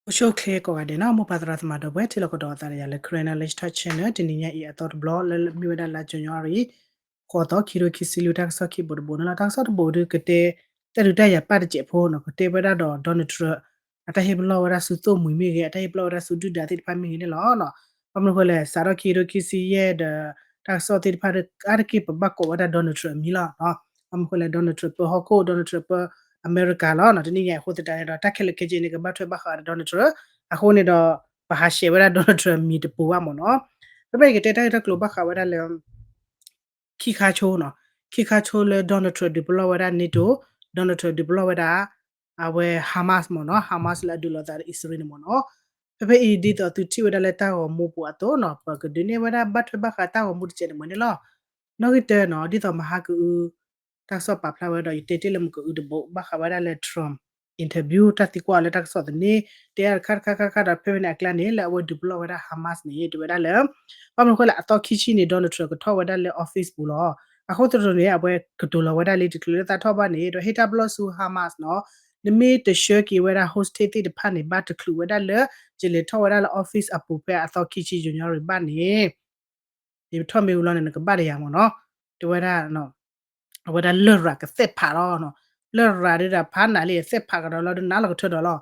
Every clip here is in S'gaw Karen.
အိၣ်ဆူၣ်အိၣ်ချ့ကိးဂၤဒဲးနီၤ, မိၢ်ပၢ်သရၣ်သမါဒီပုၢ်ဝဲၢ် ထံလီၢ်ကီၢ်ဒီးအသးဒီးယၤလၢ Karen Knowledge Talk Channel တနံၤညါအံၤအသီတဘျီ လၢမ့ၢ်ဝဲဒၣ်လါ January ဃိးသီ ခံကထိခံဆံလွံၢ် တၢ်ကစီၣ်ခံဘိတဘိန့ၣ်လီၤ. တၢ်ကစီၣ်တဘိဒီးကတဲ တၢ်ဒုးတၢ်ယၤပၢ်တစဲးဖိနီၤ, ကတဲဝဲဒၣ်ဒီး Donald Trump အတၢ်ဟ့ၣ်ပလီၢ်ဝဲဒၣ်ဆူသိၣ်မှံၤမ့ၢ်ဂ့ၤ, အတၢ်ဟ့ၣ်ပလီၢ်ဝဲဒၣ်ဆူဒုၣ်ဒါသ့ၣ်တဖၣ်မ့ၢ်ဂ့ၤန့ၣ်လီၤ. ဘၣ်မနုၤဃိလဲၣ် စးထီၣ်ခံကထိခံဆံယဲၢ်ဒီး တၢ်ကစီၣ်သ့ၣ်တဖၣ်ဒီး အါတက့ၢ်ပဘၣ်ကိးဝဲဒၣ် Donald Trump အမံၤလီၤ. ဘၣ်မနုၤဃိလဲၣ် Donald Trump ပၢဟီၣ်ခိၣ် Donald Trump ပၢအမဲရကၤလီၤ. တနံၤညါအံၤအဃိသတးန့ၣ်ဒီး တၢ်ခဲလၢာ်ခဲဆ့န့ၣ် ကဘၣ်ထွဲဘၣ်ဃးဒီး Donald Trump အဃိန့ၣ်ဒီး ပဟးဆှဲးဝဲဒၣ် Donald Trump မံၤတပူၤဘၣ်မ့ၢ်နီၤ. ဖဲဖဲအံၤကတဲတၢ်ဂ့ၢ်တၢ်ကျိၤဘၣ်ဃးဝဲဒၣ်လၢ ခံခါဆိနီၤ, ခံခါဆိလၢ Donald Trump ဒုးပလီၢ်ဝဲဒၣ် NATO, Donald Trump ဒုးပလီၢ်ဝဲဒၣ် အဝဲ Hamas မ့ၢ်နီၤ, Hamas လၢအဒုးလိာ်သးဒီးအံၣ်စရ့လးန့ၣ်မ့ၢ်နီၤ. ဖဲဖဲအံၤဒ်သိးသုထံၣ်ဝဲဒၣ်လၢတၢ်ဂီၤမူပူၤအသိးနီၤ, ပကဒုးနဲၣ်ဝဲဒၣ်ဘၣ်ထွဲဘၣ်ဃးတၢ်ဂီၤမူတစဲးန့ၣ်မ့ၢ်န့ၣ်လီၤ. နီၣ်ဂံၢ်တၢနီၤ, ဒ်သိးမဟါကအု တၢ်ကစီၣ်ပာ်ဖျါဝဲဒီး ယတဲတ့ၢ်လၢမုၢ်ကအုတဘိ ဘၣ်ဃးဝဲဒၣ်လၢ Trump interview တၢ်သံကွၢ်အီၤလၢတၢ်ကစီၣ်သန့, တဲအါတခါတခါခါခါဒီး ဖဲဖဲန့ၣ်အကျါန့ၣ် လၢအဝဲဒုးပလီၢ်ဝဲဒၣ် Hamas န့ၣ် တဲဝဲဒၣ်လၢ ဘၣ်မနုၤဃိလၢအသီခံဆံန့ၣ် Donald Trump ကထီၣ်ဝဲဒၣ်လၢ office ပူၤလီၤ. အဃိသတးန့ၣ် အဝဲကတိၤလီၤဝဲဒၣ်လံ တချုးလၢသးထီၣ်ဘၣ်န့ၣ် ဒီးဟ့ၣ်တၢ်ပလီၢ်ဆူ Hamas နီၤ, နမ့ၢ်တဆှၢက့ၤဝဲဒၣ် hostage သ့ၣ်တဖၣ်န့ၣ် ဘၣ်တချုးဝဲဒၣ်လၢ ယလဲၤထီၣ်ဝဲဒၣ်လၢ office အပူၤဖဲအသီခံဆံ January ဘၣ်န့ၣ် ယထီၣ်မ့ၢ်ဝံၤလီၤန့ၣ် နကဘၣ်ဒီးယၤမ့ၢ်နီၤ, တဲဝဲဒၣ် အဝဲဒၣ်လရာ်ကသဲၣ်ဖးလီၤ, လရာ်ဒုးဒီးဖးနၤလံ သဲၣ်ဖးကဒီးလီၤ ဒုးနါလီၤကထၢဒီးလီၤ.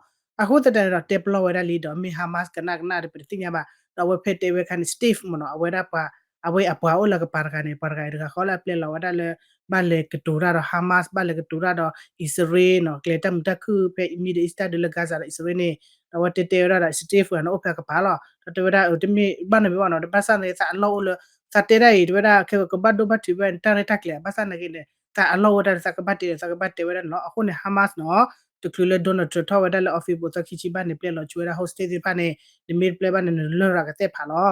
အဃိသတးန့ၣ်ဒီး တဲပလီၢ်ဝဲဒၣ်လံဒီး မ့ၢ် Hamas ကနၣ်ကနၣ်ဒီး ပတသ့ၣ်ညါဘၣ်. ဒီးအဝဲဖဲတဲဝဲခါန့ၣ် Steve မ့ၢ်နီၤ, အဝဲဒၣ်ပှၤ အဝဲအပှၤအိၣ်လၢကပၤတဂၤန့ၣ် ပှၤတဂၤအံၤတဂၤဃီလၢအပျဲလီၤဝဲဒၣ်လၢ ဘၣ်လဲၤကတိၤတၢ်ဒီး Hamas ဘၣ်လဲၤကတိၤတၢ်ဒီး အံၣ်စရ့လးနီၤ, ကျဲတၢ်မုာ်တၢ်ခုၣ်ဖဲ Middle East တၢ်ဒုးလၢ Gaza ဒီးအံၣ်စရ့လးန့ၣ်, ဒီးအဝဲတဲတဲဝဲဒၣ်ဒီး Steve န့ၣ်အိၣ်ဖဲအကပၤလီၤ. ဒီးတဲဝဲဒၣ် တမ့ၢ်ဘၣ်နီတမံၤဘၣ်နီၤ, ဘၣ်ဆၣ်န့ၣ် သးအလီၢ်အိၣ်လၢ သးတဲဒၣ်အံၤ တဲဝဲဒၣ် ခဲကဘၣ်ဒိဘၣ်ထံးဝဲတၢ်ရဲၣ်တၢ်ကျဲၤ ဘၣ်ဆၣ်နာ်က့န့ၣ် သးအလီၢ်အိၣ်ဝဲဒၣ်ဒီး သးကဘၣ်တဲဒီး သးကဘၣ်တဲဝဲဒၣ်န့ၣ်လီၤ. အဃိန့ၣ် Hamas နီၤ, တချုးလၢ Donald Trump ထီၣ်ဝဲဒၣ်လၢ office ပူၤသီခံဆံဘၣ်န့ၣ် ပျဲလီၤဆူဝဲဒၣ် hostage သ့ၣ်တဖၣ်န့ၣ် နမ့ၢ်တပျဲဘၣ်န့ၣ် နလရာ်ကသဲၣ်ဖးလီၤ.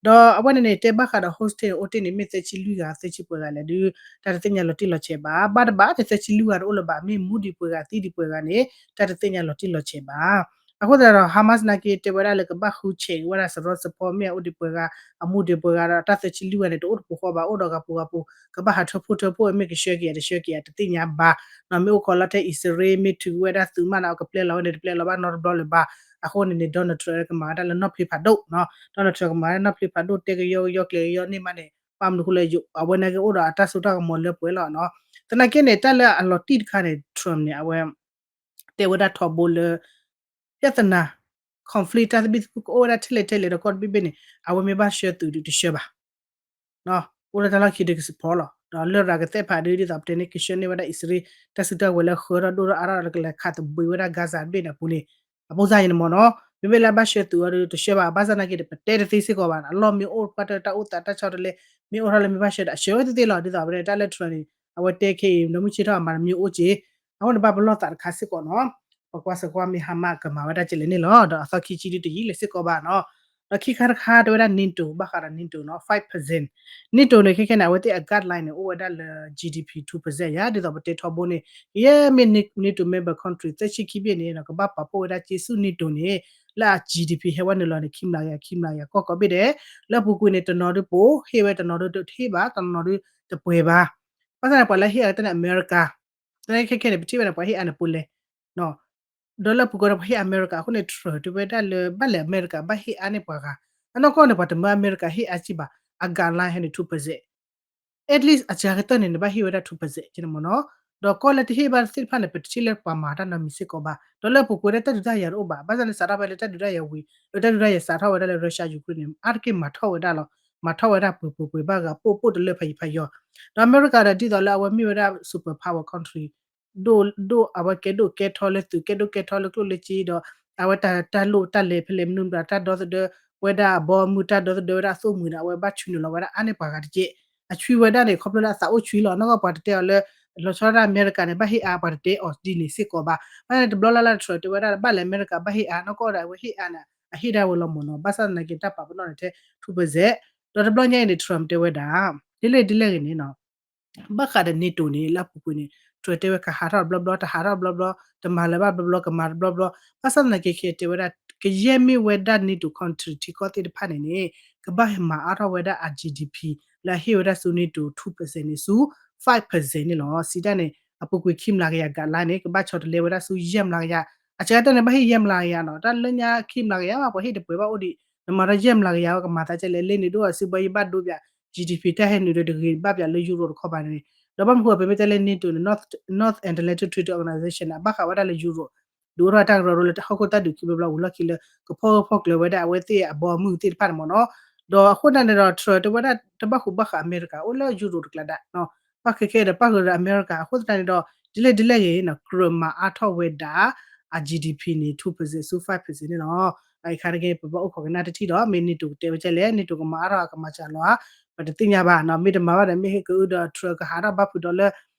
ဒီးအဝဲန့ၣ်န့ၣ် တဲဘၣ်ဃးဒီး hostage အိၣ်တ့ၢ်န့ၣ် မ့ၢ်သၢဆံလွံၢ်ဂၤ သၢဆံပှဲၤဂၤလဲၣ်ဒုး တၢ်တသ့ၣ်ညါလီၤတံၢ်လီၤဆဲးဘၣ်. ဘၣ်တဘၣ်န့ၣ် သၢဆံလွံၢ်ဂၤတအိၣ်လၢၤဘၣ်, မ့ၢ်မူဒံးပှဲၤဂၤ သံဒံးပှဲၤဂၤန့ၣ် တၢ်တသ့ၣ်ညါလီၤတံၢ်လီၤဆဲးဘၣ်. အဃိသတးဒီး Hamas နာ်က့တဲဝဲဒၣ်လၢကဘၣ်ဃုဆဲးက့ၤဝဲဒၣ်စရီစဖီ မ့ၢ်အအိၣ်ဒံးပှဲၤဂၤ အမူဒံးပှဲၤဂၤဒီး တၢ်သၢဆံလွံၢ်ဂၤန့ၣ် တအိၣ်တပူၤဃီဘၣ်, အိၣ်ဒီးဂၤပူၤဂၤပူၤ ကဘၣ်ဟးထၢဖှိၣ်ထၢဖှိၣ် မ့ၢ်ကဆှၢက့ၤ တဆှၢက့ၤ တသ့ၣ်ညါဘၣ်. နီၤ မ့ၢ်အိၣ်ခိးလီၤထဲအံၣ်စရ့လး မ့ၢ်ထုးက့ၤဝဲဒၣ်သုးမးန့ၣ် အကပျဲလီၤဝဲန့ၣ် တပျဲလီၤဘၣ်နီတဘျီလၢၤဘၣ်. အဃိန့ၣ်န့ၣ် Donald Trump ကမၤဝဲဒၣ်လၢနီၣ်ဖျ့ဖးဒိၣ်နီၤ, Donald Trump ကမၤဝဲဒၣ်နီၣ်ဖျ့ဖးဒိၣ် တဲကယီကယီကျဲၤကယီန့ၢ်မးန့ၣ် ဘၣ်မနုၤဃိလဲၣ် အဝဲနာ်က့အိၣ်ဒီးအတၢ်စိတၢ်ကမီၤလၢပှဲၤလီၤနီၤ. သနာ်က့န့ၣ် တၢ်လၢအလီၤတံၢ်တခါန့ၣ် Trump န့ၣ် အဝဲ တဲဝဲဒၣ်ထီဘိလၢ ပြဿနာ conflict တၢ်သဘံၣ်သဘုၣ်ကအိၣ်ဝဲဒၣ်ထဲလဲၣ်ထဲလဲၣ်ဒီးကီၢ်တဘ့ၣ်ဘ့ၣ်န့ၣ် အဝဲမ့ၢ်ဘၣ်ဆှၢသုးဒုးတဆှၢဘၣ်. အိၣ်လၢတၢ်လီၢ်ခံဒုးကစံးဖီလီၤ. ဒီးလရာ်ကသဲၣ်ဖးဒုး ဒ်သိးပတဲန့ၣ် ကဆှၢန့ၢ်ဝဲဒၣ်အံၣ်စရ့လး တၢ်စုတၢ်ဝဲၤလၢဃၢထီၣ်ဒိၣ်ထီၣ်အါထီၣ်ဒီးကလဲၤခးသဘှံးဝဲဒၣ် Gaza တဘ့ၣ်န့ၣ်အပူၤန့ၣ် အပိစၢ်အံၤန့ၣ်မ့ၢ်နီၤ မ့မ့ၢ်လၢအဘၣ်ဆှၢသုးအီၤဒုးတဆှၢဘၣ်. ဘၣ်ဆၣ်သနာ်က့ဒီး ပတဲတသ့စ့ၢ်ကီးဘၣ်. အလီၢ်မ့ၢ်အိၣ်ပှၢ်တၢ်အိၣ်သးတၢ်ဆီတလဲ မ့ၢ်အိၣ်ထီၣ်လၢမ့ၢ်ဘၣ်ဆှၢဒီးအဆှၢဝဲသ့သ့လီၤ. ဒ်သိးပတဲတၢ်လၢ Trump န့ၣ် အဝဲတဲခဲအံၤ ဒီမုၢ်ဆ့ၣ်ထီၣ်အမၤတမံၤအိၣ်က့ၤ အဃိန့ၣ်ဘၣ်ပလီၢ်သးတခါစ့ၢ်ကီးနီၤ. ပကွၢ်စကွၢ်မ့ၢ် Hamas ကမၤဝဲဒၣ်ကလဲၣ်န့ၣ်လီၤ. ဒီးအသီခံဆံဒုးတယံာ်လၢၤစ့ၢ်ကီးဘၣ်နီၤ. ဒီးခံခါတခါတဲဝဲဒၣ် NATO ဘၣ်ဃးဒီး NATO နီၤ five percent. NATO န့ၣ် ခဲခဲန့ၣ် အဝဲသ့ၣ်အ guideline န့ၣ် အိၣ်ဝဲဒၣ်လၢ GDP two percent ယါ ဒ်သိးပတဲထီဘိန့ၣ် ယဲမ့ၢ် NATO member country သၢဆံခံဘ့ၣ်န့ၣ် ကဘၣ်ပာ်ဖှိၣ်ဝဲဒၣ်က့ၤဆူ NATO န့ၣ် လၢအ GDP ဟဲဝဲနုာ်လီၤန့ၣ် ခံမျးကယၤ ခံမျးကယၤ ကီၢ်ကိးဘ့ၣ်ဒဲး လၢအပူၤကွံာ်န့ၣ် တနီၤဒုးပှဲၤဟ့ၣ်ဝဲ တနီၤဒုးတဟ့ၣ်ဘၣ် တနီၤဒုးတပှဲၤဘၣ်. ဘၣ်ဆၣ်န့ၣ် ပှၤလၢဟ့ၣ်အါကတၢၢ်န့ၣ် အမဲရကၤ သနာ်က့ခဲခဲန့ၣ် ပထံၣ်ဘၣ်န့ၣ် ပှၤဟ့ၣ်အါန့ၣ်ပူၤလဲၣ် ဒီးလၢအပူၤကွံာ်န့ၣ် ပှၤဟ့ၣ်အမဲရကၤ အဃိန့ၣ် Trump တဲဝဲဒၣ်လၢ ဘၣ်လဲၣ်အမဲရကၤဘၣ်ဟ့ၣ်အါန့ၢ်ပှၤဂၤ အနီၢ်ကီၢ်န့ၣ် ပှၤတမၢအမဲရကၤဟ့ၣ်အါကံဘၣ် အ guideline ဟဲန့ၣ် two percent. At least အစှၤကတၢၢ်န့ၣ် နဘၣ်ဟ့ၣ်ဝဲဒၣ် two percent က့န့ၣ်မ့ၢ်နီၤ. ဒီးကီၢ်လၢတဟ့ၣ်ဘၣ်သ့ၣ်တဖၣ်န့ၣ် ပတထံၣ်လၢပှၤမၤတၢ်နီတမံၤစ့ၢ်ကီးဘၣ်. ဒီးလၢအပူၤကွံာ်ဒၣ်တၢ်ဒုးတၢ်ယၤတအိၣ်ဘၣ်. ဘၣ်ဆၣ်န့ၣ် စးထီၣ်ဖဲလၢတၢ်ဒုးတၢ်ယၤဝံၤ လၢတၢ်ဒုးတၢ်ယၤစးထီၣ်ဝဲဒၣ်လၢ Russia Ukraine န့ၣ် အါတက့ၢ်မၤထီၣ်ဝဲဒၣ်လီၤ. မၤထီၣ်ဝဲဒၣ်ပှဲၤပှဲၤပှဲၤဘၣ်ဂၤ ပိၣ်ပိၣ်တလၢဖးယံၤဖးယီၤ. ဒီးအမဲရကၤဒီးဒ်သိးလၢအဝဲမ့ၢ်ဝဲဒၣ် super power country ဒိၣ်ဒိၣ် အဝဲကဲဒိၣ်ကဲထီလၢသုး ကဲဒိၣ်ကဲထီလၢကျိၣ်လၢစ့ဒီး အဝဲတၢ်လိၣ်တၢ်လဲၤဖဲလဲၣ်မနုၤမတၤ တၢ်ဒီသဒၢဝဲဒၣ်အဘီအမုၢ် တၢ်ဒီသဒၢဝဲဒၣ်အသိၣ်မှံၤန့ၣ် အဝဲဘၣ်ဆူးနုာ်လီၤဝဲဒၣ်အါန့ၢ်ပှၤဂၤတက့ၢ်. အဆွံဝဲဒၣ်န့ၣ် ခီဖျိလၢအသးအိၣ်ဆွံလီၤ. နီၢ်ကီၢ်ပှၤတတဲအီၤလၢ လီၤဆီဒၣ်အမဲရကၤန့ၣ် ဘၣ်ဟ့ၣ်အါ ပှၤတတဲအီၤဒ်န့ၣ်စ့ၢ်ကီးဘၣ်. ဘၣ်န့ၣ်တဘျီလၢ်လၢ် Trump တဲဝဲဒၣ် ဘၣ်လဲၣ်အမဲရကၤဘၣ်ဟ့ၣ်အါ နီၢ်ကီၢ်ဒီးအဝဲဟ့ၣ်အါန့ၣ် အဟ့ၣ်ဒၣ်ဝဲလီၤမ့ၢ်နီၤ. ဘၣ်ဆၣ်သနာ်က့တၢ်ပာ်ပနီၣ်န့ၣ်ထဲ two percent ဒီးတဘျီညါအံၤန့ၣ် Trump တဲဝဲဒၣ် ဒ်လဲၣ်ဒ်လဲၣ်ဂ့ၤန့ၣ်နီၤ ဘၣ်ဃးဒီး NATO န့ၣ် လၢအပူၤကွံာ်န့ၣ် Trump တဲဝဲကဟးထီၣ်တဘျီဘျီ တဟးထီၣ်တဘျီဘျီ တမၤလၢၤဘၣ်တဘျီဘျီ ကမၤတဘျီဘျီ ဘၣ်ဆၣ်သနာ်က့ခဲတဲဝဲဒၣ် ကယဲၢ်မ့ၢ်ဝဲဒၣ် NATO country ထံကီၢ်သ့ၣ်တဖၣ်န့ၣ်န့ၣ် ကဘၣ်ဟဲမၤအါထီၣ်ဝဲဒၣ်အ GDP လၢအဟ့ၣ်ဝဲဒၣ်ဆူ NATO two percent န့ၣ်ဆူ five percent န့ၣ်လီၤ. စံးတၢ်န့ၣ် အပူၤကွံာ်ခံမျးကယၤ guideline န့ၣ် ကဘၣ်ဆီတလဲဝဲဒၣ်ဆူယဲၢ်မျးကယၤ အစှၤတၢ်န့ၣ်ဘၣ်ဟ့ၣ်ယဲၢ်မျးကယၤနီၤ, တၢ်လၢညါခံမျးကယၤဘၣ် ပှၤဟ့ၣ်တပှဲၤဘၣ်အိၣ်ဒံး, နမၤထီၣ်ယဲၢ်မျးကယၤဝဲကမၤသးကဲလဲၣ်, လ့န့ၣ်ဒိၣ်အစုဘၣ်ယဘၣ်ဒိပၠး G D P တၢ်ဟဲနုာ်ဒီးတဂ့ၤဘၣ်ပၠးလၢ Europe တခီပၤန့ၣ်, ဒီးဘၣ်မနုၤဃိပမ့ၢ်တဲလၢ NATO န့ၣ် North Atlantic Treaty Organization န့ၣ် အဘၣ်ဃးဝဲဒၣ်လၢ Europe ဒုးအိၣ်ထီၣ်တၢ်ကရၢကရိလၢဟီၣ်ခိၣ်တၢ်ဒုးခံဘျီဘျီဝံၤလီၢ်ခံလၢ ကဖီၣ်ဂၢၢ်ဖီၣ်ကျၢၤဝဲဒၣ်အဝဲသ့ၣ်အဘီအမုၢ်သ့ၣ်တဖၣ်န့ၣ်မ့ၢ်နီၤ, ဒီးအဃိသတးန့ၣ်ဒီး Trump တဲဝဲဒၣ်တဘၣ်ဃူဘၣ်ဃးအမဲရကၤ အိၣ်လၢ Europe တကျါဒၣ် ဘၣ်ခဲခဲဒီးပၣ်ဃုာ်ဒီးအမဲရကၤ အဃိသတးန့ၣ်ဒီး ဒ်လဲၣ်ဒ်လဲၣ်ဂ့ၤနီၤ ကြၢးမၤအါထီၣ်ဝဲဒၣ် အ G D P န့ၣ် two percent ဆူ five percent န့ၣ်လီၤ. အခါတက့ၢ် ပဘၣ်အိၣ်ခိးကနၣ်တထံၣ်ဒီး မ့ၢ် NATO ကတဲဝဲကဲလဲၣ်, NATO ကမၤအါထီၣ်ကမၤစှၤလီၤဧါ, ပတသ့ၣ်ညါဘၣ်နီၤ, မ့ၢ်တမၤဘၣ်ဒီး မ့ၢ်ဟဲကအုဒီး Trump ကဟးထီၣ်ဘၣ်ဖုးဒီးလၢ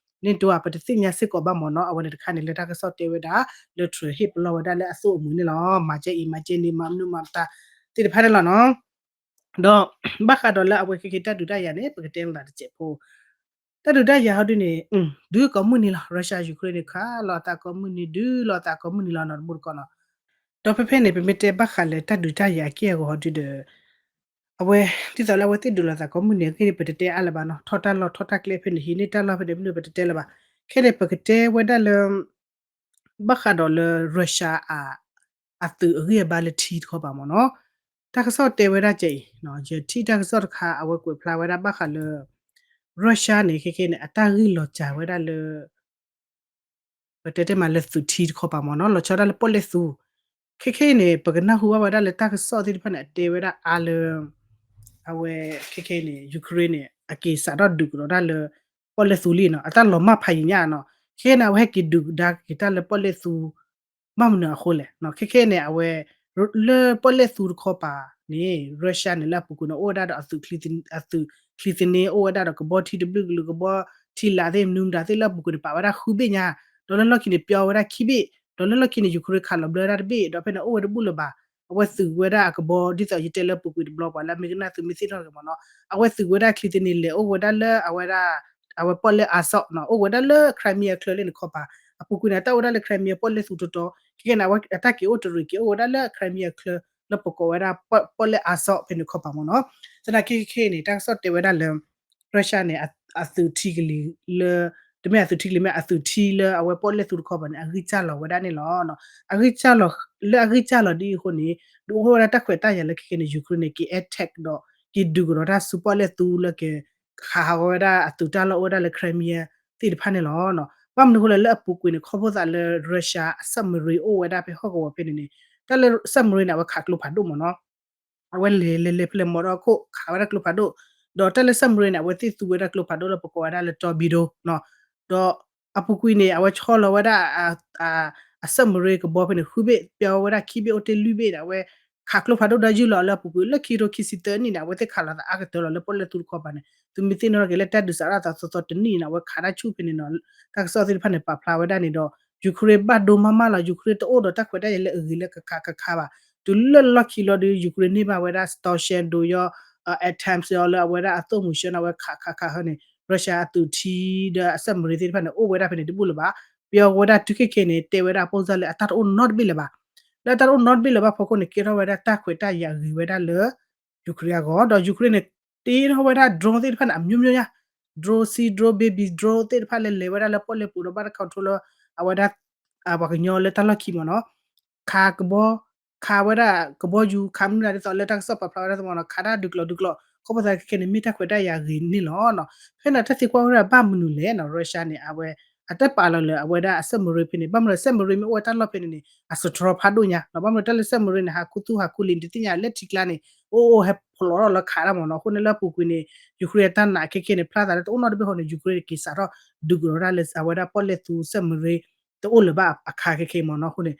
NATO ဧါ ပတသ့ၣ်ညါစ့ၢ်ကီးဘၣ်မ့ၢ်နီၤ, အဝဲန့ၣ်တခါန့ၣ် လၢတၢ်ကစီၣ်တဲဝဲဒၣ် လၢ Trump ဟ့ၣ်ပလီၢ်ဝဲဒၣ်လၢအသိၣ်အမုာ်န့ၣ်လီၤ, မၤကဲအံၤမၤကဲန့ၣ် မၤမနုၤမၤမတၤသ့ၣ်တဖၣ်န့ၣ်လီၤနီၤ. ဒီး ဘၣ်ဃးဒီးလၢအဝဲခဲခဲတၢ်ဒုးတၢ်ယၤန့ၣ် ပကတဲလီၤသးတစဲးဖိ, တၢ်ဒုးတၢ်ယၤဟီဒုန့ၣ် ဒုးကိးမုၢ်နံၤလီၤ, Russia Ukraine န့ၣ် ခးလိာ်သးကိးမုၢ်နံၤ ဒုးလိာ်သးကိးမုၢ်နံၤလီၤနီၤ တဘိတကီၢ်နီၤ. ဒီးဖဲဖဲန့ၣ် ပမ့ၢ်တဲဘၣ်ဃးလၢတၢ်ဒုးတၢ်ယၤအက့ၢ်အဂီၤဟီဒုဒီး အဝဲ ဒ်သိးလၢအဝဲသ့ၣ်ဒုးလိာ်သးကိးမုၢ်နံၤအဂ့ၢ်န့ၣ် ပတတဲအါလၢၤဘၣ်နီၤ, ထီၣ်တၢ်လီၢ်ထီၣ်တၢ်ကျဲဖဲန့ၣ် ဟံးန့ၢ်တၢ်လီၢ်ဖဲန့ၣ် မ့ၢ်ပတတဲလၢၤဘၣ်. ခဲန့ၣ် ပကတဲဝဲဒၣ်လၢ ဘၣ်ဃးဒီးလၢ Russia အ အသုးအဂံၢ်အဘါလၢထံတခီပၤမ့ၢ်နီၤ, တၢ်ကစီၣ်တဲဝဲဒၣ်ကဲအံၤ, ယထံၣ်တၢ်ကစီၣ်တခါ အဝဲကွဲးဖျါဝဲဒၣ်ဘၣ်ဃးလၢ Russia န့ၣ် ခဲခဲန့ၣ် အတၢ်ဂံၢ်လီၤစှၤဝဲဒၣ်လၢ ပတဲတဲမးလၢသုးထံတခီပၤမ့ၢ်နီၤ, လီၤဆီဒၣ်တၢ်လၢပီၣ်လဲၣ်သူ, ခဲခဲအံၤန့ၣ် ပကနၢ်ဟူဘၣ်ဝဲဒၣ်လၢတၢ်ကစီၣ်သ့ၣ်တဖၣ်န့ၣ် အတဲဝဲဒၣ်အါလၢ အဝဲ ခဲခဲအံၤန့ၣ် Ukraine န့ၣ် အက့ၤစးထီၣ်ဒုးကဒီးတၢ်လၢ ပီၣ်လဲၣ်သူလံနီၤ, အတၢ်လီၤမၢ်ဖးယံာ်ညါနီၤ, ခဲခဲန့ၣ် အဝဲဟဲက့ၤဒုးကဒါက့ၤတၢ်လၢပီၣ်လဲၣ်သူ ဘၣ်မနုၤအဃိလဲၣ်, ခဲခဲအံၤန့ၣ် အဝဲ လၢပီၣ်လဲၣ်သူတခီပၤန့ၣ် Russia န့ၣ် လၢအပူၤကွံာ်န့ၣ် အိၣ်ဝဲဒၣ်ဒီးအသုး အသုးချံသန့ အိၣ်ဝဲဒၣ်ဒီးကဘီထံတဘျုးကလုာ် ကဘီထံလာ်သ့ၣ်မနုၤမတၤသ့ၣ်လၢအပူၤကွံာ်န့ၣ် ပာ်ဝဲဒၣ်ဃုဘ့ၣ်ညါ, ဒီးလၢလီၢ်ခံန့ၣ် ပျီဝဲဒၣ်ခံဘ့ၣ်, ဒီးလၢလီၢ်ခံန့ၣ် Ukraine ခးလီၤဘျၢဝဲဒၣ်တဘ့ၣ်, ဒီးဖဲန့ၣ်အိၣ်ဝဲတဘူၣ်လၢၤဘၣ်, အဝဲသုးဝဲဒၣ်အကဘီ ဒ်သိးယတဲလၢပူၤကွံာ်တဘျီပှၤလၢအမဲကနၣ်သုးမ့ၢ်သ့ၣ်နီၣ်တဂ့ၤမ့ၢ်နီၤ, အဝဲသုးဝဲဒၣ်ချံသန့ လဲၤအိၣ်ဝဲဒၣ်လၢအဝဲဒၣ် အဝဲပီၣ်လဲၣ် Azov နီၤ, အိၣ်ဝဲဒၣ်လၢ Crimea အချၢလၢန့ၣ်ခီပၤ, အပူၤကွံာ်န့ၣ် အတၢ်အိၣ်ဝဲဒၣ်လၢ Crimea ပီၣ်လဲၣ်သူတီတီ, ခဲခဲန့ၣ် အဝဲအတၢ်က့ၤအိၣ်တရံးက့ၤအိၣ်ဝဲဒၣ်လၢ Crimea အချၢ လၢပကိးဝဲဒၣ်ပီၣ်လဲၣ် Azov ဖဲန့ၣ်ခီပၤမ့ၢ်နီၤ, သနာ်က့ခဲခဲအံၤန့ၣ် တၢ်ကစီၣ်တဲဝဲဒၣ်လၢ Russia န့ၣ် အသုးထံကလံၤလၢ တမ့ၢ်အသုးထံကလံၤမ့ၢ် အသုးထံလၢအဝဲပီၣ်လဲၣ်သူတခီပၤန့ၣ် အဂံၢ်စၢ်လီၤဝဲဒၣ်န့ၣ်လီၤ. အဂံၢ်စၢ်လီၤ လၢအဂံၢ်စၢ်လီၤဒ်အံၤအဃိန့ၣ် ဒုးအိၣ်ထီၣ်ဝဲဒၣ်တၢ်ခွဲးတၢ်ယာ်လၢခဲခဲန့ၣ် Ukraine န့ၣ် က့ၤ attack ဒီး က့ၤဒုးကဒီးတၢ်ဆူပီၣ်လဲၣ်သူလၢက ခးဟးဂီၤဝဲဒၣ်အသုးတၢ်လီၢ်အိၣ်ဝဲဒၣ်လၢ Crimea သ့ၣ်တဖၣ်န့ၣ်လီၤ. ဘၣ်မနုၤအဃိလဲၣ် လၢအပူၤကွံာ်န့ၣ် ခီဖျိသးလၢ Russia အ submarine အိၣ်ဝဲဒၣ်ဖဲဟီၣ်ကဝီၤဖဲန့ၣ်န့ၣ် တၢ်လၢ submarine န့ၣ် အဝဲခးကျိဖးဒိၣ်မ့ၢ်နီၤ အဝဲလဲၤလဲၤလဲၤဖဲလဲၣ်မီၢ်ဒီးခိၣ်ခးဝဲဒၣ်ကျိဖးဒိၣ်, ဒီးတၢ်လၢ submarine န့ၣ် အဝဲသ့ၣ်သူဝဲဒၣ်ကျိဖးဒိၣ်လၢပကိးဝဲဒၣ်လၢ torpedo နီၤ, ဒီးအပူၤကွံာ်န့ၣ် အဝဲဆီလီၤဝဲဒၣ် အ submarine ကဘီဖဲန့ၣ် ဃုဘ့ၣ် ပျီဝဲဒၣ်ခံဘ့ၣ် အိၣ်တ့ၢ်လွံၢ်ဘ့ၣ်ဒီး အဝဲခးကျိဖးဒိၣ်ဒီးယုၢ်လီၤလၢအပူၤကွံာ် လၢခံကထိခံဆံသၢနံၣ်န့ၣ် အဝဲသ့ၣ်ခးလီၤသးအါကတၢၢ်လီၤလၢပီၣ်လဲၣ်သူတခီပၤန့ၣ် သုမ့ၢ်သ့ၣ်နီၣ်ထီၣ်က့ၤလၢတၢ်ဒုးစးထီၣ်သးသီသီတနံၣ်န့ၣ် အဝဲခးတၢ်ဆူၣ်ဖဲန့ၣ်နီၤ, တၢ်ကစီၣ်သ့ၣ်တဖၣ်န့ၣ် ပာ်ဖျါဝဲဒၣ်န့ၣ်ဒီး Ukraine ဘၣ်ဒိမးမးလီၤ Ukraine တအိၣ်ဒီးတၢ်ခွဲးတၢ်ယာ်လၢအဂ့ၤလၢကခးကခါဘၣ်, တုၤလၢလီၢ်ခံလီၤဒီး Ukraine န့ၢ်ဘၣ်ဝဲဒၣ် Storm Shadow ယီၤ အ အတၢမ် ယီၤလၢအဝဲဒၣ်အသိၣ်မုၢ်ဆှၢန့ၣ် အဝဲခးခးခးဟီန့ၣ် Russia အသုးထံဒီးအ submarine သ့ၣ်တဖၣ်န့ၣ် အိၣ်ဝဲဒၣ်ဖဲန့ၣ်တဘူၣ်လၢၤဘၣ်, ပျီဝဲဒၣ်တုၤခဲခဲန့ၣ် တဲဝဲဒၣ်အပိၢ်စၢ်လၢအတၢ်တအိၣ်နီတဘ့ၣ်လၢၤဘၣ်, လၢအတၢ်တအိၣ်နီတဘ့ၣ်လၢၤဘၣ်ဖီခိၣ်န့ၣ် ကဲထီၣ်ဝဲဒၣ်တၢ်ခွဲးတၢ်ယာ်ဂ့ၤဝဲဒၣ်လၢ Ukraine အဂီၢ် ဒီး Ukraine န့ၣ် တ့ထီၣ်ဝဲဒၣ် drone သ့ၣ်တဖၣ်န့ၣ် အမျိုးမျိုးညါ, drone ဆံ drone baby drone သ့ၣ်တဖၣ်လၢလဲၤဝဲဒၣ်လၢပီၣ်လဲၣ်ပူၤဒီးဘၣ်တၢ် control လၢ အဝဲဒၣ် ပှၤကညီလၢတၢ်လီၢ်ခံမ့ၢ်နီၤ, ခးကဘီ ခးဝဲဒၣ်ကဘီယူၤ ခးမနုၤဒ်သိးလၢတၢ်ကစီၣ်ပာ်ဖျါဝဲဒၣ်သမီၤနီၤ ခးတၢ်ဒုးကျိးဒုးကျိး ခီဖျိသးခဲခဲန့ၣ် မ့ၢ်တၢ်ခွဲးတၢ်ယာ်ဂ့ၤန့ၣ်လီၤ. ဖဲန့ၣ်တၢ်သံကွၢ်ဝဲဒၣ်ဘၣ်မနုၤလဲၣ်နီၤ Russia န့ၣ် အဝဲ အတပာ်လီၤလၢအဝဲဒၣ်အ submarine ဖဲန့ၣ် ဘၣ်မနုၤလဲၣ် submarine မ့ၢ်အိၣ်ဝဲတၢ်လီၢ်ဖဲန့ၣ်န့ၣ် အ strong ဖးဒိၣ်ညါနီၤ ဘၣ်မနုၤတၢ်လၢ submarine န့ၣ် ဟးခူသူၣ်ဟးခူလံၤ နတသ့ၣ်ညါလၢထံကျါန့ၣ် အိၣ်အိၣ်ဟဲဖျိးထီၣ်လၢခးတၢ်မ့ၢ်နီၤ အဃိန့ၣ်လၢအပူၤကွံာ်န့ၣ် Ukraine အတၢ်နာ်ခဲခဲန့ၣ် ဖျါသးလၢတအိၣ်နီတဘ့ၣ်ဃိန့ၣ် Ukraine န့ၣ်က့ၤစးထီၣ်ဒုးကဒီးဒၣ်လၢအဝဲဒၣ်ပီၣ်လဲၣ်သူ submarine တအိၣ်လၢၤဘၣ်အခါခဲခဲမ့ၢ်နီၤ အဃိန့ၣ်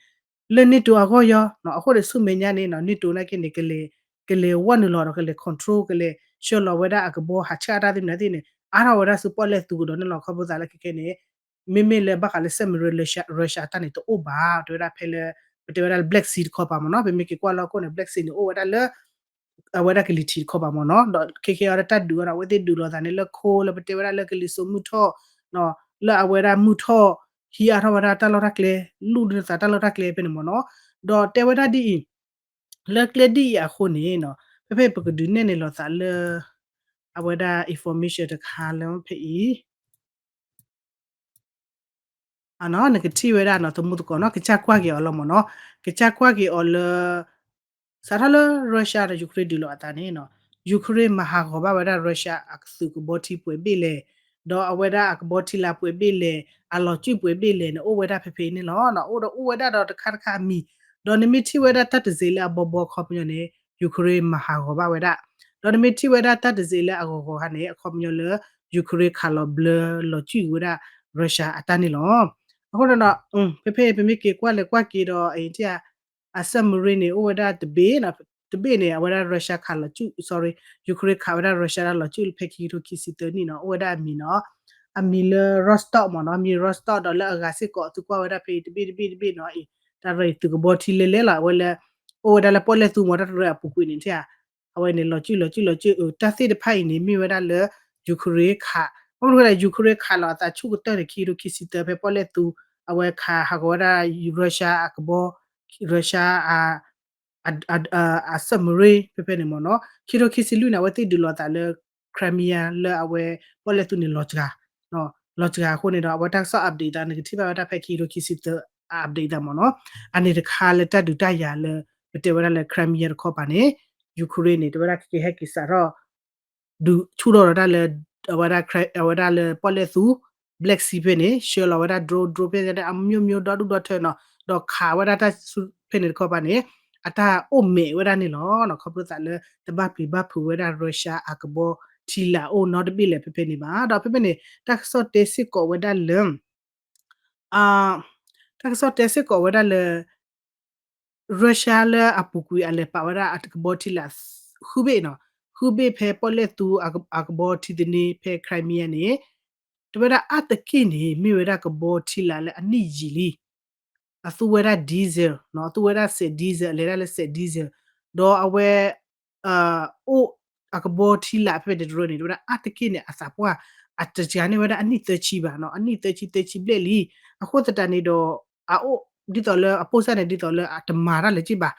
လၢ NATO အဂီၢ်ယီၤနီၤ အဃိန့ၣ်ဆူမဲာ်ညါန့ၣ်နီၤ NATO နာ်က့န့ၣ် ကလဲၤ ကလဲၤဝဲနုာ်လီၤဒီးကလဲၤ control ကလဲၤဆှၢလီၤဝဲဒၣ်အကဘီဟးဆၢအတၢ်သ့ၣ်မနုၤသ့ၣ်န့ၣ် အါထီၣ်ဝဲဒၣ်ဆူပီၣ်လဲၣ်သူကဒီးန့ၣ်လီၤ ခီဖျိသးလၢခဲခဲန့ၣ် မ့မ့ၢ်လၢဘၣ်ဃးလၢ submarine Russia အတၢ်န့ၣ်တအိၣ်ဘၣ် တဲဝဲဒၣ်ဖဲလၢ ပတဲဝဲဒၣ်လၢ Black Sea တခီပၤမ့ၢ်နီၤ ပမ့ၢ်က့ၤကွၢ်လီၤခိၣ်န့ၣ် Black Sea န့ၣ် အိၣ်ဝဲဒၣ်လၢ အဝဲဒၣ်ကလံၤထံးတခီပၤမ့ၢ်နီၤ ဒီးခဲခဲအံၤတၢ်ဒုးအီၤန့ၣ် အဝဲသ့ၣ်ဒုးလိာ်သးန့ၣ်လၢခိလၢပတဲဝဲဒၣ်လၢကလံၤစိး မုၢ်ထီၣ် လၢအဝဲဒၣ်မုၢ်ထီၣ် ဟံးအါထီၣ်ဝဲဒၣ်တၢ်လီၢ်တၢ်ကျဲ လူၢ်ဒုးသးတၢ်လီၢ်တၢ်ကျဲဖဲန့ၣ်မ့ၢ်နီၤ ဒီးတဲဝဲဒၣ်ဒ်အံၤ လၢကျဲဒ်အံၤအဃိန့ၣ်နီၤ ဖဲဖဲပကဒုးနဲၣ်န့ၢ်လိာ်သးလၢ အဝဲဒၣ် information တခါလၢဖဲအံၤ နကထံၣ်ဝဲဒၣ်နီၤ သမူသကိးနီၤ ကစၢ်ကွၢ်က့ၤအီၤလီၤမ့ၢ်နီၤ, ကစၢ်ကွၢ်က့ၤအီၤလၢ စးထီၣ်လၢ Russia ဒီး Ukraine ဒုးလိာ်အသးန့ၣ်နီၤ, Ukraine မၤဟးဂီၤဘၣ်ဝဲဒၣ် Russia အသုးကဘီထံပှဲၤဘ့ၣ်လဲၣ်, ဒီးအဝဲဒၣ်အကဘီထံလာ်ပှဲၤဘ့ၣ်လဲၣ်, အလီၤစုၣ်ပှဲၤဘ့ၣ်လဲၣ်န့ၣ် အိၣ်ဝဲဒၣ်ဖဲဖဲအံၤန့ၣ်လီၤ. အိၣ်ဒီးအိၣ်ဝဲဒၣ်ဒီးတခါတခါအမံၤ, ဒီးနမ့ၢ်ထံၣ်ဝဲဒၣ်တၢ်တစ့လၢအဘီဘီအခီပညီန့ၣ် Ukraine မၤဟးဂီၤဘၣ်ဝဲဒၣ်, ဒီးနမ့ၢ်ထံၣ်ဝဲဒၣ်တၢ်တစ့လၢအဂီၤဂီၤခါန့ၣ် အခီပညီလၢ Ukraine ခးလီၤဘျၢလီၤစုၣ်ဝဲဒၣ် Russia အတၢ်န့ၣ်လီၤ. အဃိန့ၣ်ဒီး ဖဲဖဲအံၤ ပမ့ၢ်က့ၤကွၢ်လဲၤကွၢ်က့ၤဒီး အံၤထံၣ် အ submarine န့ၣ် အိၣ်ဝဲဒၣ်တဘ့ၣ်, တဘ့ၣ်န့ၣ် အဝဲဒၣ် Russia ခးလီၤစုၣ် sorry, Ukraine ခးဝဲဒၣ် Russia တၢ်လီၤစုၣ်လၢဖဲခံကထိခံဆံသၢနံၣ်နီၤ, အိၣ်ဝဲဒၣ်အမံၤနီၤ, အမံၤလၢ Rostov မ့ၢ်နီၤ, မံၤ Rostov ဒီးလၢအဂၤစ့ၢ်ကီး သုကွၢ်ဝဲဒၣ်ဖဲအံၤတဘ့ၣ်တဘ့ၣ်တဘ့ၣ်နီၤ, အံၤ တၢ်ရၢအံၤသုးကဘီထံလဲလဲလီၤ, အဝဲလၢ အိၣ်ဝဲဒၣ်လၢပီၣ်လဲၣ်သူမ့ၢ် တၢ်ရၢအပူၤကွံာ်န့ၣ် ထံၣ်ဧါ အဝဲန့ၣ် လီၤစုၣ်လီၤစုၣ်လီၤစုၣ် အတၢ်သ့ၣ်တဖၣ်အံၤန့ၣ် မ့ၢ်ဝဲဒၣ်လၢ Ukraine ခး, ဘၣ်မနုၤလဲၣ် Ukraine ခးလီၤအသးဆူၣ်ကတၢၢ်န့ၣ် ခံကထိခံဆံသၢ ဖဲပီၣ်လဲၣ်သူ အဝဲခးဟးဂီၤဝဲဒၣ် Russia အကဘီ, Russia အ အ အ submarine ဖဲဖဲန့ၣ်မ့ၢ်နီၤ, ခံကထိခံဆံလွံၢ်န့ၣ် အဝဲသ့ၣ်ဒုးလိာ်သးလၢ Crimea လၢအဝဲပီၣ်လဲၣ်သူန့ၣ် လီၤစှၤ, လီၤစှၤအဃိန့ၣ်ဒီး အဝဲတၢ်ကစီၣ် update သး နကထံၣ်ဘၣ်ဝဲဒၣ်ဖဲခံကထိခံဆံသၢ update သးမ့ၢ်နီၤ, အန့ၣ်တခါလၢတၢ်ဒုးတၢ်ယၤလၢ ပတဲဝဲဒၣ်လၢ Crimea တခီပၤန့ၣ် Ukraine န့ၣ် တဝဲဒၣ်ကက့ၤဟဲက့ၤစးထီၣ် ဒုးဆူၣ်ထီၣ်ဒီးတၢ်လၢ အဝဲဒၣ် အဝဲဒၣ်လၢပီၣ်လဲၣ်သူ Black Sea ဖဲန့ၣ် ဆှၢလီၤဝဲဒၣ် drone drone ဖဲန့ၣ် အမျိုးမျိုး ဒီဒူၣ်ဒီထၢနီၤ, ဒီးခးဝဲဒၣ်တၢ်ဆူၣ်ဖဲန့ၣ်တခီပၤန့ၣ် အတၢ်အိၣ်မဲာ်ဝဲဒၣ်န့ၣ်လီၤ. ခီဖျိသးလၢတဘၣ်ပျံၤဘၣ်ဖုးဝဲဒၣ် Russia အကဘီထံလာ်အိၣ်နီတဘ့ၣ်လၢၤဖဲဖဲန့ၣ်ဘၣ်. ဒီးဖဲဖဲန့ၣ် တၢ်ကစီၣ်တဲစ့ၢ်ကီးဝဲဒၣ်လၢ တၢ်ကစီၣ်တဲစ့ၢ်ကီးဝဲဒၣ်လၢ Russia လၢအပူၤကွံာ်အလဲၤပာ်ဝဲဒၣ်အကဘီထံလာ် ဃုဘ့ၣ်နီၤ, ဃုဘ့ၣ်ဖဲပီၣ်လဲၣ်သူအကဘီထံသန့ဖဲ Crimea န့ၣ် တဝဲဒၣ်အါတက့ၢ်န့ၣ် မ့ၢ်ဝဲဒၣ်ကဘီထံလာ်လၢအနံၣ်ယံာ်လံ, အသူဝဲဒၣ် diesel နီၤ, အသူဝဲဒၣ်စဲး diesel အလဲၤဒၣ်လၢစဲး diesel ဒီးအဝဲ အိၣ် အကဘီထံလာ်ဖဲဖဲန့ၣ်တရၢန့ၣ် တဝဲဒၣ်အါတက့ၢ်န့ၣ် အသးပှၢ် အတစှၤန့ၢ်ဝဲဒၣ်အနံၣ်သၢဆံဘၣ်နီၤ, အနံၣ်သၢဆံသၢဆံဘျဲၣ်လံ. အဃိသတးန့ၣ်ဒီး အအိၣ်ဒ်သိးလၢအပိၢ်စၢ်န့ၣ် ဒ်သိးလၢအတမၤတၢ်လၢၤက့ဘၣ်,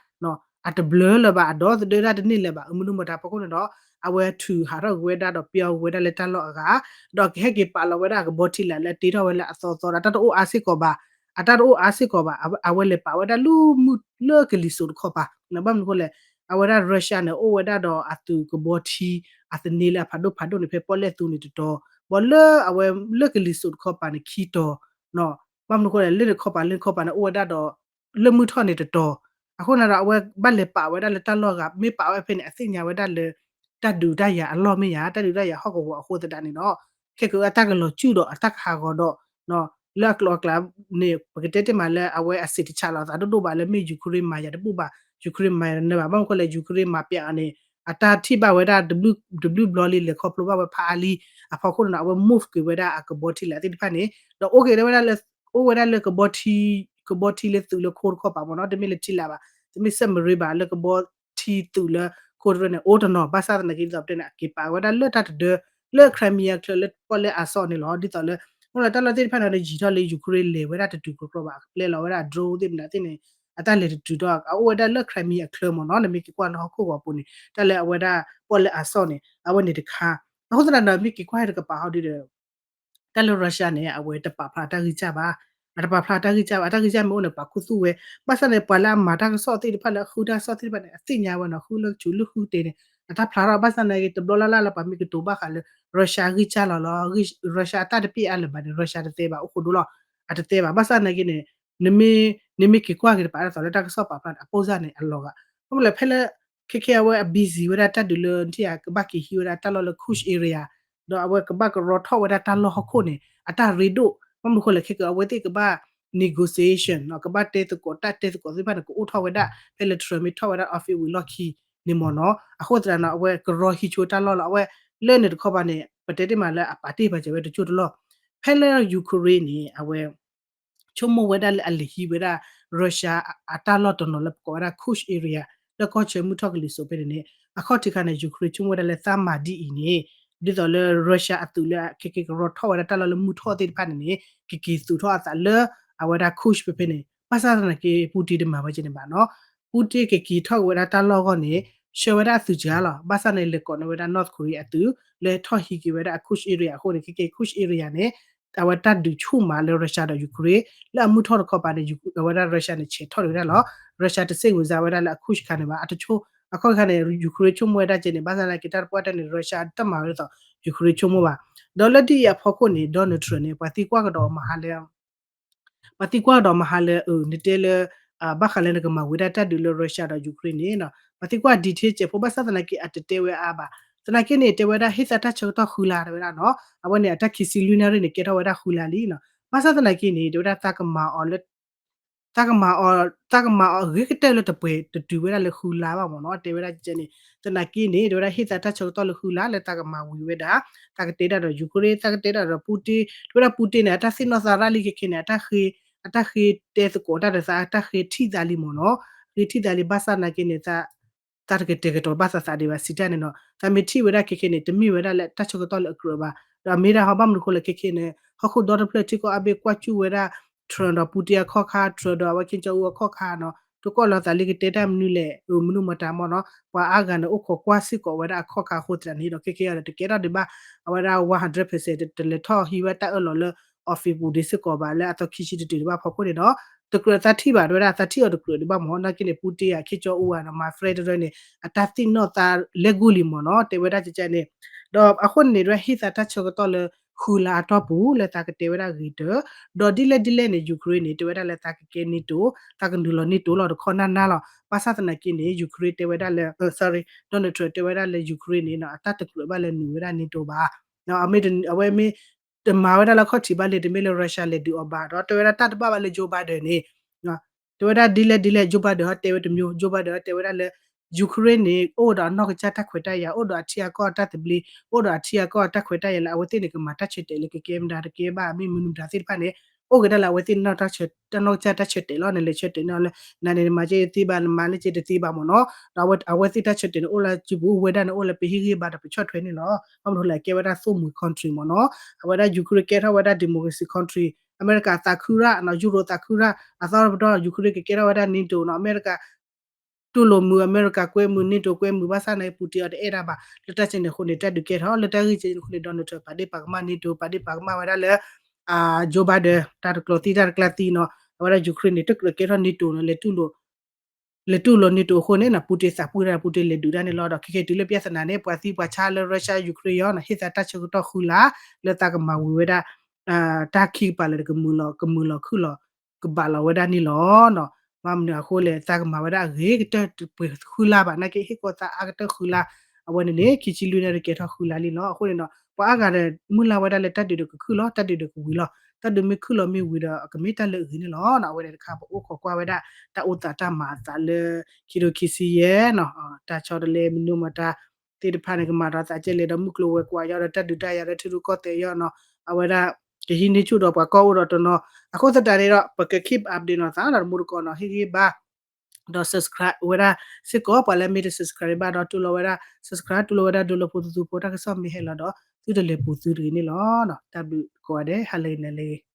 အတဘျၢလၢၤဘၣ် အဒီသဒၢတၢ်တန့ၢ်လၢၤဘၣ် အမနုၤမတၤဖီခိၣ်န့ၣ်ဒီး အဝဲထုးဟးထီၣ်ကွံာ်ဝဲဒၣ်ဒီးပျီကွံာ်ဝဲဒၣ်လၢတၢ်လီၢ်အဂၤ, ဒီးကဟဲက့ၤပာ်လီၤဝဲဒၣ်အကဘီထံလာ်လၢအတ့ထီၣ်ဝဲလၢအသီသီဒီး တၢ်တအိၣ်အါစ့ၢ်ကီးဘၣ်, အတၢ်တအိၣ်အါစ့ၢ်ကီးဘၣ်, အဝဲလဲၤပာ်ဝဲဒၣ်လၢမုၢ်လၢကလံၤစိးတခီပၤ, ဘၣ်မနုၤအဃိလဲၣ်, အဝဲဒၣ် Russia န့ၣ် အိၣ်ဝဲဒၣ်ဒီးအသုးကဘီထံ အသန့လၢအဖးဒိၣ်ဖးဒိၣ်န့ၣ် ဖဲပီၣ်လဲၣ်သူန့ၣ်တတီၤ, ဘၣ်လၢအဝဲလၢကလံၤစိးတခီပၤန့ၣ်ခံတီၤ, ဘၣ်မနုၤအဃိလဲၣ် လၢန့ၣ်တခီပၤလၢန့ၣ်တခီပၤန့ၣ် အိၣ်ဝဲဒၣ်ဒီး လၢမုၢ်ထီၣ်န့ၣ်တတီၤ, အဃိန့ၣ်ဒီး အဝဲဘၣ်လဲၤပာ်ဝဲဒၣ်လၢတၢ်လီၢ်ဂၤ မ့ၢ်ပာ်ဝဲဖဲန့ၣ် အသ့ၣ်ညါဝဲဒၣ်လၢ တၢ်ဒုးတၢ်ယၤအလီၢ်မ့ၢ်ယၤ တၢ်ဒုးတၢ်ယၤဟီၣ်ကဝီၤအဃိသတးန့ၣ်ဒီး ခဲကတၢၢ်တၢ်ကလီၤစုၣ်ဒီးအတၢ်ကဟးဂီၤဒီး လၢအကျိၤအကျဲန့ၣ် ပကတဲတ့ၢ်မးလၢအဝဲအစံးတဆးလီၤအသးဒိၣ်ဒိၣ်ဘၣ်လၢမ့ၢ် Ukraine မၤယၤတဘူၣ်ဘၣ် Ukraine မၤယၤတနၢၤဘၣ် ဘၣ်မနုၤအဃိလဲၣ် Ukraine မၤပျးအီၤန့ၣ် အတၢ်ထံၣ်ဘၣ်ဝဲဒၣ်တဘျုးဘျီလံ လဲၤခီဖျိဘၣ်ဝဲဖးအါလံ အဖီခိၣ်န့ၣ်ဒီး အဝဲ move က့ၤဝဲဒၣ်အကဘီထံလာ်သ့ၣ်တဖၣ်န့ၣ် ဒီးအိၣ်က့ၤဝဲဒၣ်လၢ အိၣ်ဝဲဒၣ်လၢကဘီထံ ကဘီထံလၢသုးလၢခိတခီပၤမ့ၢ်နီၤ တမ့ၢ်လၢထံလာ်ဘၣ် တမ့ၢ် submarine ဘၣ် လၢကဘီထံသုးလၢခိတရၢန့ၣ် အိၣ်တနီၤ ဘၣ်ဆၣ်သနာ်က့ဒ်သိးပတဲန့ၣ် အက့ၤပာ်ဝဲဒၣ်လၢတၢ်တဒၢ လၢ Crimea ချၢလၢပီၣ်လဲၣ်အစီၣ်န့ၣ်လီၤ ဒ်သိးလၢ မ့ၢ်လၢတၢ်လီၢ်သ့ၣ်တဖၣ်န့ၣ်ဒီးယံာ်ထီၣ်လၢ Ukraine လဲၤဝဲဒၣ်တတုၤကြီကြီဘၣ် အကပျဲလီၤဝဲဒၣ် drone သ့ၣ်မနုၤသ့ၣ်န့ၣ် အတၢ်လဲၤတတုၤဒီး အအိၣ်ဝဲဒၣ်လၢ Crimea အချၢမ့ၢ်နီၤ နမ့ၢ်က့ၤကွၢ်လၢဟီၣ်ခိၣ်ဂီၤပူၤန့ၣ် တၢ်လၢအဝဲဒၣ်ပီၣ်လဲၣ်အစီၣ်န့ၣ် အဝဲန့ၣ်တခါ အဃိသတးဒီးမ့ၢ်က့ၤကွၢ်တကပၤဟီဒုဒီး တၢ်လၢ Russia န့ၣ် အဝဲတပာ်ဖျါတၢ်ဂံၢ်စၢ်ဘၣ်, အတပာ်ဖျါတၢ်ဂံၢ်စၢ်ဘၣ်, အတၢ်ဂံၢ်စၢ်မ့ၢ်အိၣ်န့ၣ် ပာ်ခူသူၣ်ဝဲ, ဘၣ်ဆၣ်န့ၣ် ပှၤလၢအမၤတၢ်ကစီၣ်သ့ၣ်တဖၣ်လၢအဃုတၢ်ကစီၣ်သ့ၣ်တဖၣ်န့ၣ် အသ့ၣ်ညါဝဲနီၤ ဃုလၢကဆူးလၢဃုကတဲာ်န့ၣ် အတၢ်ဖျါထီၣ် ဘၣ်ဆၣ်နာ်က့ တဘျီလၢ်လၢ်လၢပှၤမ့ၢ်ကတိၤဘၣ်ဃးလၢ Russia ဂံၢ်စၢ်လီၤလီၤ, Russia အတၢ်တပ့ၢ်အါလၢၤဘၣ်န့ၣ် Russia တတဲဘၣ် အိၣ်ဃိဒိလီၤ, အတတဲဘၣ်, ဘၣ်ဆၣ်နာ်က့န့ၣ် နမ့ၢ် နမ့ၢ်က့ၤကွၢ်က့ၤတပာ်ဒ်သိးလၢတၢ်ကစီၣ်ပာ်ဖျါန့ၣ် အပိၢ်စၢ်န့ၣ် အလီၤဂာ်, ဘၣ်မနုၤလဲၣ် ဖဲလၢ ခဲကဲအဝဲအ busy ဝဲဒၣ်တၢ်ဒုးလၢ နထံၣ်ဧါ ကဘၣ်က့ၤဟံးဝဲဒၣ်တၢ်လီၢ်လၢ Kursk area ဒီးအဝဲကဘၣ်ကရီထီၣ်ဝဲဒၣ်တၢ်လီၢ်ဟီၣ်ခိၣ်န့ၣ် အတၢ်ရ့ဒိၣ်, ဘၣ်မနုၤအဃိလဲၣ် ခဲကဲအဝဲသ့ၣ်ကဘၣ် negotiation နီၤ ကဘၣ်တဲသကိးတၢ်တဲသကိးသ့ၣ်တဖၣ်န့ၣ် ကအိၣ်ထီၣ်ဝဲဒၣ် ဖဲလၢ Trump မ့ၢ်ထီၣ်ဝဲဒၣ် office ဝံၤလီၢ်ခံန့ၣ်မ့ၢ်နီၤ အဃိသတးဒီး အဝဲကရီဟံးဆိတၢ်လီၢ်လီၤ အဝဲလၢန့ၣ်တခီပၤန့ၣ် ပတဲတ့ၢ်မးလၢအပာ်တ့ၢ်ပာ်စၢၤဝဲတကၠိၢ်တလီၢ်, ဖဲလၢ Ukraine န့ၣ် အဝဲ ဆိကမိၣ်ဝဲဒၣ်လၢအလဲၤဟံးဝဲဒၣ် Russia အတၢ်လီၢ်တနီၤလၢပကိးဝဲဒၣ် Kursk area လၢကီၢ်ဆၢမုၢ်ထီၣ်ကလံၤစိးဖဲန့ၣ်န့ၣ် အခီၣ်ထံးခါန့ၣ် Ukraine ဆိကမိၣ်ဝဲဒၣ်လၢသးမၤဒ်အံၤန့ၣ် ဒ်သိးလၢ Russia အသုးလၢခဲကဲကရီထီၣ်ဝဲဒၣ်တၢ်လီၢ်လၢမုၢ်ထီၣ်သ့ၣ်တဖၣ်န့ၣ်န့ၣ် ကက့ၤသုးထီၣ်အသးလၢ အဝဲဒၣ် Kursk ဖဲဖဲန့ၣ် ဘၣ်ဆၣ်သနာ်က့ Putin တမၤဝဲကဲန့ၣ်ဘၣ်နီၤ Putin ကက့ၤထီၣ်က့ၤဝဲဒၣ်တၢ်လီၢ်အဂီၢ်န့ၣ် ဆှၢဝဲဒၣ်အသုးစှၤလီၤ ဘၣ်ဆၣ်န့ၣ် လဲၤကိးန့ၢ်ဝဲဒၣ် North Korea အသုး လၢထီၣ်ဟံးက့ၤဝဲဒၣ်အ Kursk area အဃိန့ၣ် ခဲကဲ Kursk area န့ၣ် အဝဲတၢ်ဒုးဆူၣ်မးလၢ Russia ဒီး Ukraine လၢအမုၢ်ထီၣ်တခီပၤန့ၣ် အဝဲဒၣ် Russia န့ၣ် ဆဲးထီၣ်ဒံးဝဲဒၣ်လီၤ. Russia တစ့ၣ်ဝံၤစါဝဲဒၣ်လၢအ Kursk ခါန့ၣ်ဘၣ် အတဆိ အခီၣ်ခါန့ၣ် Ukraine ဆိကမိၣ်ဝဲဒၣ်ကဲန့ၣ် ဘၣ်ဆၣ်သနာ်က့တၢ်တပှၢ်တၢၢ်န့ၣ် Russia တမၤဝဲဒ်သိး Ukraine ဆိကမိၣ်ဘၣ်. ဒီးလၢဒ်အံၤအဖီခိၣ်န့ၣ် Donald Trump န့ၣ် ပှၤသံကွၢ်ကဒီးမဟါလၢ ပှၤသံကွၢ်ကဒီးမဟါလၢ အ နတဲလၢ ဘၣ်ဃးလၢနကမၤဝံၤဒၣ်တၢ်ဒုးလၢ Russia ဒီး Ukraine န့ၣ် ပှၤသံကွၢ် detail စဲးဖိ ဘၣ်ဆၣ်သနာ်က့ အတတဲဝဲအါဘၣ်. သနာ်က့န့ၣ် တဲဝဲဒၣ်ဟ့ၣ်သးတၢ်ဆၢကတီၢ်ဃုလါတဲဝဲဒၣ်နီၤ. အဝဲန့ၣ် အတၢ်ခံဆံလွံၢ်နၣ်ရံၣ်န့ၣ် ကဲထီၣ်ဝဲဒၣ်ဃုလါလံနီၤ. ဘၣ်ဆၣ်သနာ်က့န့ၣ် တဲဝဲဒၣ်သးကမၤအီၤလၢ သးကမၤအီၤ သးကမၤအီၤအဂ့ၤကတၢၢ်လၢတပှဲၤတတုၤဝဲဒၣ်လၢဃုလါဘၣ်မ့ၢ်နီၤ တဲဝဲဒၣ်ကဲန့ၣ်. သနာ်က့န့ၣ် တဲဝဲဒၣ်ဟ့ၣ်သးတၢ်ဆၢကတီၢ်လၢဃုလါလၢသးကမၤဝံၤဝဲဒၣ် သးကတဲဒၣ်ဒီး Ukraine သးကတဲဒၣ်ဒီး Putin တဲဝဲဒၣ် Putin န့ၣ် အတၢ်သ့ၣ်နီၣ်သးရၣ်လံခဲခဲန့ၣ် အတၢ်ဃ့ အတၢ်ဃ့တဲသကိးတၢ်ဒီးသး အတၢ်ဃ့ထံၣ်သးလံမ့ၢ်နီၤ. ဃ့ထံၣ်သးလံ ဘၣ်ဆၣ်သနာ်က့န့ၣ် သးတကတဲာ်ကတီၤဘၣ်သးသးဒံးဘၣ် စံးတၢ်န့ၣ်နီၤ. သးမ့ၢ်ထံၣ်ဝဲဒၣ်ခဲခဲန့ၣ် တမ့ၢ်ဝဲဒၣ်လၢတၢ်ဆၢကတီၢ်လၢအကြၢးဘၣ်. ဒီးအမ့ၢ်ဒၣ်ဟီ ဘၣ်မနုၤအဃိလဲၣ် ခဲခဲန့ၣ် ဟီၣ်ခိၣ်ဒီတဖျၢၣ်ထံကီၢ်အါဘ့ၣ်ကွၢ်စူၣ်ဝဲဒၣ် Trump ဒီး Putin အခီၣ်ခါ Trump ဒီးအဝဲ Kim Jong Un အခီၣ်ခါနီၤ တကွၢ်လီၤသးလံကတဲတၢ်မနုၤလဲၣ် အမနုၤမတၤမ့ၢ်နီၤ. ပှၤအါဂၤန့ၣ် အိၣ်ခိးကွၢ်စ့ၢ်ကီးဝဲဒၣ်အခီၣ်ခါအဃိသတးန့ၣ်ဒီး ခဲခဲအံၤဒီးတကဲထီၣ်ဒံးဘၣ် အဝဲဒၣ် one hundred percent တလဲၤထီၣ်ဟံးဝဲတၢ်အၢၣ်လီၤလၢ office ပူၤဒံးစ့ၢ်ကီးဘၣ် လၢအသီခံဆံတတုၤဒံးဘၣ်ဖီခိၣ်န့ၣ်ဒီး တကြၢးသးထံၣ်ဘၣ် တဲဝဲဒၣ်သးထံၣ်အီၤတကြၢးဒံးဘၣ်မ့ၢ် နာ်က့န့ၣ် Putin ဧါ Kim Jong Un ဧါနီၤ my friend တရၢန့ၣ် အတၢ်သ့ၣ်နီၣ်သးလဲၤဂုာ်လံမ့ၢ်နီၤ တဲဝဲဒၣ်ကဲန့ၣ်. ဒီးအဃိန့ၣ် တဲဝဲဟ့ၣ်သးတၢ်ဆၢကတီၢ်လၢ ဃုလါအတီၢ်ပူၤလၢသးကတဲဝဲဒၣ်ဂ့ၤတၢၢ်, ဒီးဒ်လဲၣ်ဒ်လဲၣ်န့ၣ် Ukraine န့ၣ် တဲဝဲဒၣ်လၢသးကကဲ NATO သးကနုာ်လီၤ NATO လီၤတခီနၢ်နၢ်လီၤ. ဘၣ်ဆၣ်သနာ်က့န့ၣ် Ukraine တဲဝဲဒၣ်လၢ sorry Donald Trump တဲဝဲဒၣ်လၢ Ukraine န့ၣ် အတၢ်တကြၢးဘၣ်လၢနုာ်ဝဲဒၣ် NATO ဘၣ်. အဝဲမ့ၢ်တမၤဝဲဒၣ်လၢခီၣ်ထံးဘၣ်လံ တမ့ၢ်လၢ Russia လဲၤဒုးအီၤဘၣ် ဒီးတဲဝဲဒၣ်တၢ်တဘၣ်ဘၣ်လၢ Joe Biden န့ၣ် တဲဝဲဒၣ်ဒ်လဲၣ်ဒ်လဲၣ် Joe Biden ဟီတဲဝဲတမျိုး Joe Biden ဟီတဲဝဲဒၣ်လၢ Ukraine န့ၣ် အိၣ်ဒီးအနီၢ်ကစၢ်တၢ်ခွဲးတၢ်ယာ် အိၣ်ဒီးအထံအကီၢ်အတၢ်သဘျ့ အိၣ်ဒီးအထံအကီၢ်အတၢ်ခွဲးတၢ်ယာ်လၢအဝဲသ့ၣ်န့ၣ် ကမၤတၢ်ဆၢတဲာ်လၢကကဲမတၤတကဲဘၣ် မ့ၢ်မနုၤမတၤသ့ၣ်တဖၣ်န့ၣ် အိၣ်က့ၤဒၣ်လၢအဝဲသ့ၣ် တၢ်နီၢ်ကစၢ်တၢ်ဆၢတဲာ်လီၤ နလဲၤဆၢတဲာ်န့ၢ်အီၤလၢ နၤန့ၣ်နမၤက့တသ့ဘၣ် နမၤန့ၢ်က့တသ့ဘၣ်မ့ၢ်နီၤ. ဒီးအဝဲသ့ၣ်တၢ်ဆၢတဲာ်န့ၣ် အိၣ်လၢစုပူၤ အိၣ်ဝဲဒၣ်န့ၣ်အိၣ်လၢပဟ့ၣ်ဂံၢ်ဘါဒီးပဆီၣ်ထွဲန့ၣ်လီၤ. ဘၣ်မနုၤလဲၣ် ကဲဝဲဒၣ်သိၣ်မှံၤ country မ့ၢ်နီၤ. အဝဲဒၣ် Ukraine ကဲထီၣ်ဝဲဒၣ် democracy country, အမဲရကၤသးခုရၣ်နီၤ, Europe သးခုရၣ်, အသီတပတီၢ် Ukraine ကကဲထီၣ်ဝဲဒၣ် NATO နီၤ, အမဲရကၤ တူၢ်လိာ်မုာ် အမဲရကၤကွဲမုာ် NATO ကွဲမုာ် ဘၣ်ဆၣ်န့ၣ် Putin အီၤတအဲၣ်ဒၣ်ဘၣ်. လၢတၢ်စဲန့ၣ်အဃိန့ၣ် တၢ်ဒုးကဲထီၣ် လၢတၢ်ဂ့ၢ်စဲန့ၣ်အဃိန့ၣ် Donald Trump ပာ်ဒ့ၣ်ပာ်ကမၣ် NATO ပာ်ဒ့ၣ်ပာ်ကမၣ်ဝဲဒၣ်လၢ Joe Biden တၢ်တကျိၤသံတၢ်တကျါသံနီၤ. အဝဲဒၣ် Ukraine န့ၣ် တကြၢးကဲထီၣ် NATO နီၤ လဲၤတူၢ်လိာ် NATO အဃိန့ၣ် Putin သးပှၢ်တၢ် Putin လဲၤဒုးတၢ်န့ၣ်လီၤ. ဒီးခဲကဲတုၤလၢ ပြဿနာ န့ၣ် ပှၤသံပှၤဆါလၢ Russia Ukraine အံၤနီၤ ဟ့ၣ်သးတၢ်ဆၢကတီၢ်ဃုလါ လၢသးကမၤဝံၤဝဲဒၣ် တၢ်ခံကပၤလၢာ် ကမုာ်လီၤ ကမုာ်လီၤခုၣ်လီၤ ကဘၣ်လီၤဝဲဒၣ်န့ၣ်လီၤ. ဘၣ်မနုၤအဃိလဲၣ် သးကမၤဝဲဒၣ်အဂ့ၤကတၢၢ်တပှဲၤဃုလါဘၣ် နာ်က့ဟ့ၣ်ကီးသးအါကတၢၢ်ဃုလါ အဝဲန့ၣ်န့ၣ် ခံဆံလွံၢ်နၣ်ရံၣ်ကဲထီၣ်ဃုလါလံလီၤ. အဃိန့ၣ်ဒီး ပှၤအါဂၤဒီး မုၢ်လၢ်ဝဲဒၣ်လၢတၢ်ဒုးဒီးကခုၣ်လီၤ တၢ်ဒုးဒီးကဝံၤလီၤ. တၢ်ဒုးမ့ၢ်ခုၣ်လီၤမ့ၢ်ဝံၤဒီး ကမ့ၢ်တၢ်လၢအဂ့ၤန့ၣ်လီၤ. အဝဲန့ၣ်တခါ ပအိၣ်ခိးကွၢ်ဝဲဒၣ် တၢ်အိၣ်သးတၢ်မၤအသးလၢ ခံထိခံဆံယဲၢ်နီၤ တၢ်ဆီတလဲမ့ၢ်နီၢ်မတၤ သ့ၣ်တဖၣ်န့ၣ် ကမၤဒီးသးကဲလဲၣ်ဒီး မုၢ်ကျိၤဝဲၤကွာ်ယီၤဒီး တၢ်ဒုးတၢ်ယၤဒီး ထံရူၢ်ကီၢ်သဲးယီၤနီၤ အဝဲဒၣ် ကဟံးန့ၢ်ဆူၣ်ဒီးပှၤကီၢ်အိၣ်ဒီးတနီၤ အဃိသတးန့ၣ်ဒီး ပက keep update နီၤသးဒီးတမူတကိးနီၤ ဟ့ၣ်ဂံၢ်ဘါ ဒီး subscribe ဝဲဒၣ်စ့ၢ်ကီး ပှၤလၢမ့ၢ်တ subscribe ဘၣ်ဒီး တူၢ်လိာ်ဝဲဒၣ် subscribe တူၢ်လိာ်ဝဲဒၣ် ဒိလၢဖိသသူဖိ တၢ်ကစီၣ်မ့ၢ်ဟဲလီၤဒီး သုတလဲၤပူၤသုတဂ့ၤန့ၣ်လီၤ. တၢ်ဘျုးကိးဂၤဒဲး ဟါလၢဂ့ၤ နၤလၢဂ့ၤ.